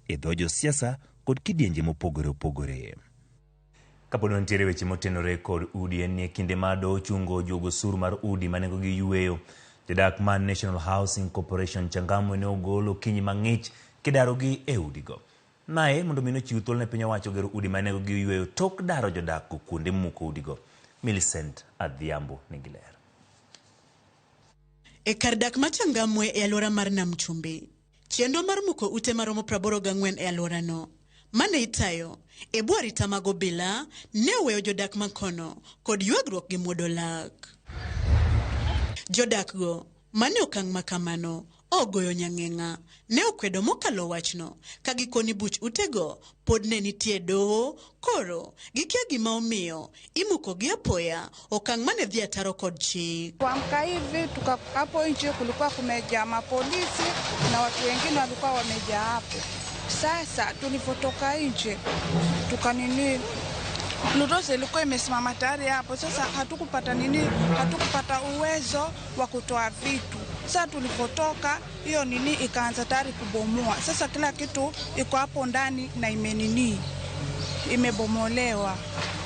E dho josiasa kod kidienje mopogore opogore. Kapod wantiere weche motenore kod udi en ni e kinde ma doho ochungo juogo osuru mar udi ma nengogi yweyo, jodak mar National Housing Corporation Changamwe ne ogol okinyi mang'ich kidarogi e udigo. Mae mondo mi nochiw thuolo ne piny owacho gero udi ma nengogi oyweyo tok daro jodak go kuonde muko udigo. Millicent Adhiambo nigi ler. E kar dak ma Changamwe e alwora mar Nam Chumbi, chenro mar muko ute maromo 84 e alworano, mane itayo e bwo arita mag obila, ne oweyo jodak makono kod ywagruok gi muodo lak. Jodak go mane okang' ma kamano ogoyo nyang'eng'a ne okwedo mokalo wachno ka gikoni buch utego pod ne nitie e doho koro gikia gima omiyo imukogi apoya okang' mane dhi ataro kod chik. Kuamka hivi tuka hapo nje kulikuwa kumejaa mapolisi na watu wengine walikuwa wamejaa hapo. Sasa tulivyotoka nje tukanini bulldozer ilikuwa imesimama tayari hapo. Sasa hatukupata nini, hatukupata uwezo wa kutoa vitu. Sasa tulipotoka hiyo nini ikaanza tayari kubomoa. Sasa kila kitu iko hapo ndani na imenini imebomolewa.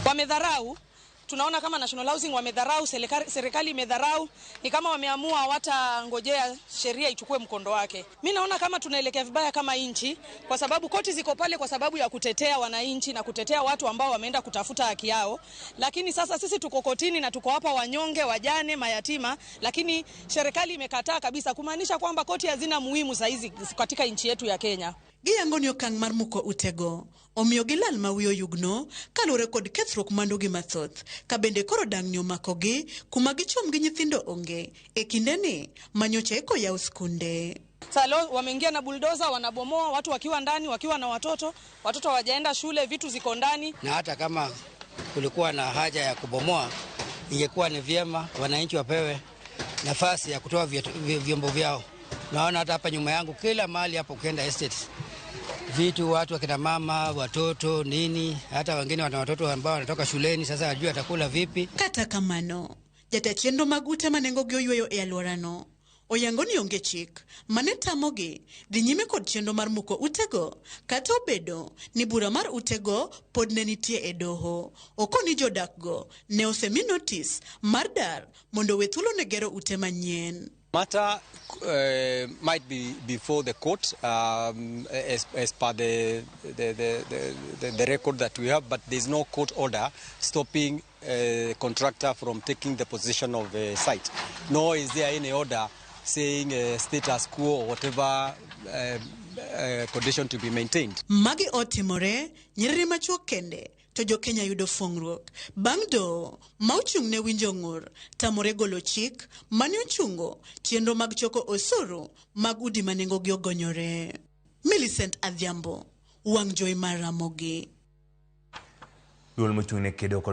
Wamedharau, tunaona kama National Housing wamedharau, serikali imedharau, ni kama wameamua hawatangojea sheria ichukue mkondo wake. Mi naona kama tunaelekea vibaya kama nchi, kwa sababu koti ziko pale kwa sababu ya kutetea wananchi na kutetea watu ambao wameenda kutafuta haki yao, lakini sasa sisi tuko kotini na tuko hapa wanyonge, wajane, mayatima, lakini serikali imekataa kabisa, kumaanisha kwamba koti hazina muhimu saizi katika nchi yetu ya Kenya. Giyango ni okang' mar muko utego omiyo gilal ma wiye oyugno kaluwore kod kethruok mwandugi mathoth ka bende koro dang'ni omakogi kuma gichom gi nyithindo onge e kindeni manyocha eko yaw skunde. Sasa leo wameingia na bulldozer, wanabomoa watu wakiwa ndani, wakiwa na watoto, watoto hawajaenda shule, vitu ziko ndani. Na hata kama kulikuwa na haja ya kubomoa, ingekuwa ni vyema wananchi wapewe nafasi ya kutoa vyombo vyao. Naona hata hapa nyuma yangu kila mahali hapo ukienda estate vitu, watu wakina mama, watoto nini, hata wengine wana watoto ambao wanatoka shuleni, sasa hajui atakula vipi. Kata kamano, jata chenro mag ute ma nengogi oyweyo e alworano oyango ni onge chik mane tamogi dhi nyime kod chenro mar muko utego kata obedo ni bura mar utego pod ne nitie e doho. Okoni jodakgo ne osemi notis mar dar mondo owe thuolo ne gero ute manyien. Matter might be before the court as per the record that we have, but there's no court order stopping contractor from taking the possession of the site. Nor is there any order saying status quo or whatever condition to be maintained. Magi otimore nyiriri machuok kende to jo-Kenya yudo fong'ruok bang' doho ma ochung' ne winjo ng'ur tamore golo chik mane ochungo chenro mag choko osuru mag udi ma nengogi ogonyore. Millicent Adhiambo, wang' jowi mar Ramogi. Duol mochung' ne kedo kod